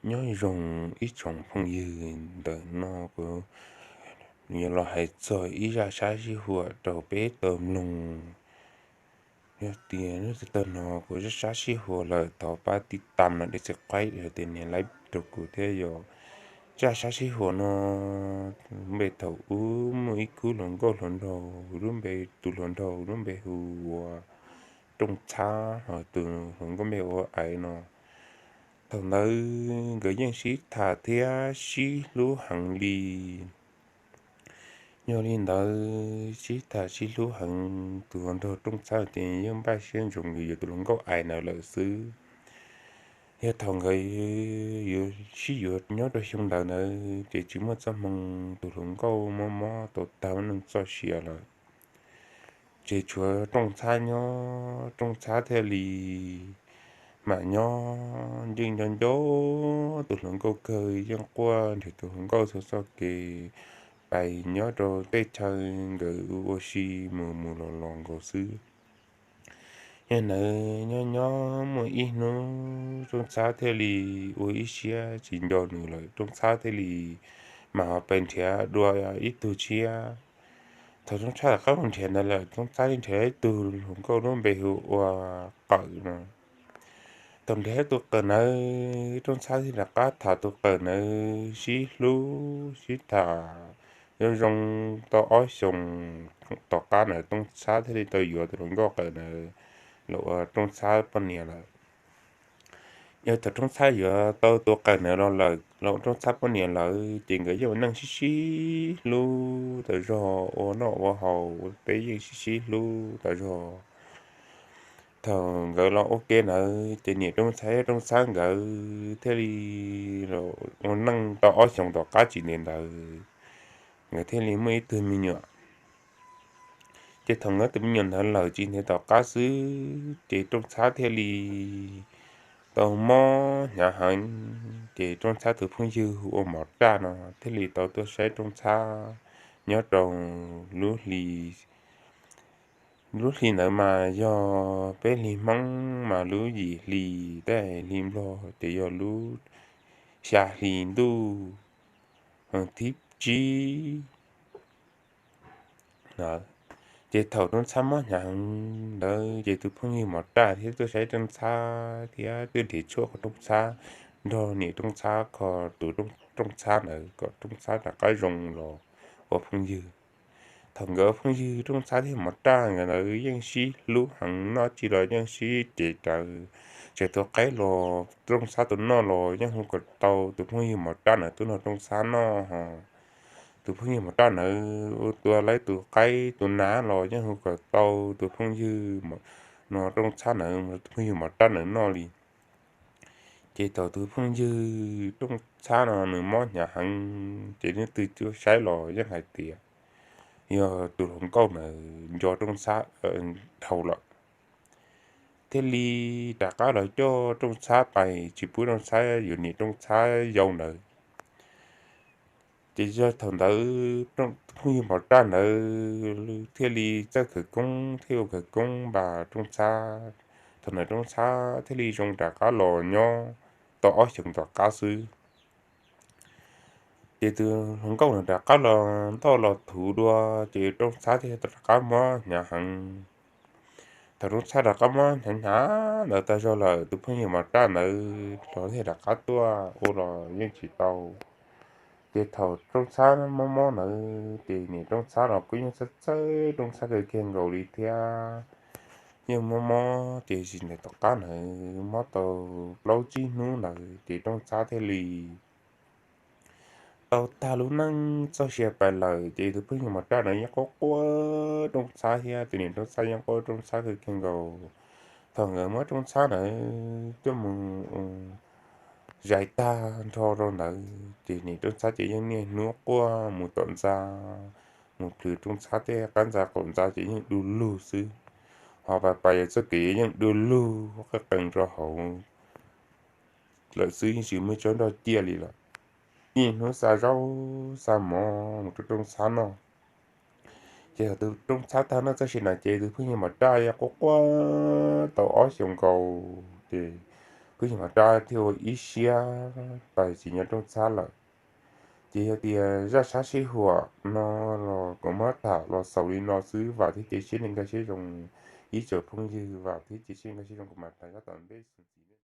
Nyob zoo ib tsoom phooj ywg, ntawm no kuv yuav los hais txog ib zaj sab sib huam rau peb tau mloog. Yog tias nej tau mloog kuv zaj sab sib huam lawm thov pab tib tam no, subscribe, hais tias nias like rau kuv thiab yom. Zaj sab sib huam no npe thaum ub muaj ib khub hluas nkauj hluas nraug, lub npe, tus hluas nraug lub npe hu ua Rooj Txhab, ho tus hluas nkauj npe ua Aiv no. Thaum ntawd nkawd yeej sib tham thiab sib hlub heev li. Yog li ntawd sib tham sib hlub heev, tus hluas nraug Rooj Txhab ces yeej npaj siab ntsoov yuav tus hluas nkauj Aiv ntawd lawm xwb. Yog thaum nkawd yuav sib yuav nyob rau xyoo ntawd ntawd ces tsis muaj txoj hmoo, tus hluas nkauj mob mob tau tag neej txoj sia lawm. Ces tshuav Rooj Txhab nyob, Rooj Txhab thiaj li mam nyob ncej nco nco tus hluas nkauj kawg, yeej quaj nrhiav tus hluas nkauj txhua txoj kev, pais nyob rau tej chaw nkawd ua si mus mus los los nkaus xwb. Yog ntawd nyob nyob muaj ib hnub Rooj Txhab thiaj li ua ib siab tsis nco nws lawm, Rooj Txhab thiaj li mam ho pais nrhiav dua ib tug tshiab. Thaum Rooj Txhab rov qab mus nrhiav ntawd lawm, Rooj Txhab thiaj nrhiav ib tug hluas nkauj lub npe hu ua Qawm no. Thaum nrhiav ib tug Qawm ntawd, Rooj Txhab thiaj rov qab tham tus Qawm ntawd sib hlub sib tham zoo zoo tau ob xyoos tom qab ntawd Rooj Txhab thiaj li tau yuav tus hluas nkauj Qawm ntawd los ua Rooj Txhab poj niam lawm. Yog thaum Rooj Txhab yuav tau tus Qawm ntawd los lawm los ua Rooj Txhab poj niam lawm ces nkawd yeej ua neej sib sib hlub tas zog, ua noj ua haus ua teb yeej sib sib hlub tas zog. Thaum nkawd los ua ke ntawd ces niam Rooj Txhab, Rooj Txhab nkawd thiaj li ua neej tau ob xyoos tom qab tsis ntev ntawd, nkawd thiaj li muaj ib tug me nyuam. Ces thaum nkawd tus me nyuam ntawd lawm tsis ntev tom qab xwb ces Rooj Txhab thiaj li tau mob hnyav heev. Ces Rooj Txhab tus phooj ywg hu ua Mov Raj no thiaj li tau tuaj saib Rooj Txhab nyob rau lub hli, lub hli ntawd mas yog peb hli Hmoob mas lub yim hli, tej hli Nplog ces yog lub xya hli ntuj thib tsib. Ces thaum Rooj Txhab mob hnyav heev ntawd ces tus phooj ywg Mov Raj thiab tuaj saib Rooj Txhab thiab tuaj nrhiav tshuaj qhov Rooj Txhab nrog niam Rooj Txhab kho tus Rooj Txhab ntawd kom Rooj Txhab rov qab zoo los ua phooj ywg. Thaum nkawd ua phooj ywg Rooj Txhab thiab Mov Raj nkawd ntawd yeej sib hlub heev, noj tsi los yeej sib cev rawv, txawm tua qaib los Rooj Txhab tus noj los yeej hu kom tau tus phooj ywg Mov Raj ntawd tuaj nrog Rooj Txhab noj ho. Tus phooj ywg Mov Raj ntawd ua tua lawv tus qaib tus nas los yeej hu kom tau tus phooj ywg no Rooj Txhab ntawd, tus phooj ywg Mov Raj ntawd noj li. Ces thaum tus phooj ywg Rooj Txhab no nws mob hnyav heev ces leej twg tuaj saib los yeej hais tias yog tus hluas nkauj ntawd nco Rooj Txhab dhau lawm, thiaj li rov qab los coj Rooj Txhab pais tsis pub Rooj Txhab yuav niam Rooj Txhab yau ntawd. Ces yog thaum ntawd phooj ywg Mov Raj ntawd thiaj li txawj khawv koob thiab ua khawv koob npas Rooj Txhab. Thaum ntawd Rooj Txhab thiaj li zoo rov qab los nyob tau ob xyoos tom qab xwb. Ces tus hluas nkauj ntawd rov qab los ntoj los thuv dua, ces Rooj Txhab thiaj rov qab mob hnyav heev. Thaum Rooj Txhab rov qab mob hnyav hnyav ntawd tag zog lawm, tus phooj ywg Mov Raj ntawd los thiaj rov qab tuaj ua los yeej tsis tau. Ces thaum Rooj Txhab mob mob ntawd ces niam Rooj Txhab los kuj yeej txhawj txhawj Rooj Txhab kawg kiag nkaus li thiab. Yeej mob mob ces tsis ntev tom qab ntawd mob tau plaub tsib hnub ntawd ces Rooj Txhab thiaj li tau tag lub neej txoj sia pais lawm. Ces tus phooj ywg Mov Raj ntawd yeej quaj quaj Rooj Txhab thiab tus niam Rooj Txhab yeej quaj Rooj Txhab kawg kiag nkaus. Thaum nkawd muab Rooj Txhab ntawd coj mus zais tag nrho rau ntawd ces niam Rooj Txhab ces yeej niaj hnub quaj mus tom ntxa, mus plhws Rooj Txhab tej qab ntxa qaum ntxa ces yeej du lug xwb. Ho pais pais txoj kev yeej du lug qeej qees rau hauv lawm xwb, yeej tsis muaj tsob nroj ciaj li lawm. Niaj hnub xa zaub xa mov mus rau Rooj Txhab noj. Ces thaum tus Rooj Txhab tag nrho txoj sia na ces tus phooj ywg Mov Raj yeej quaj quaj tau ob xyoos nkaus ces Peb yog Hmoob Dab thiaj ua ib siab pais tsis nyob rooj txhab lawm. Ces yog tias zaj sab sij huam no los kuv muab tham los xaus li no xwb, vam thiab cia siab nej nkag siab zoo ib tsoom phooj ywg, vam thiab cia siab nej nkag siab zoo kuv mam tham zaj tom ntej.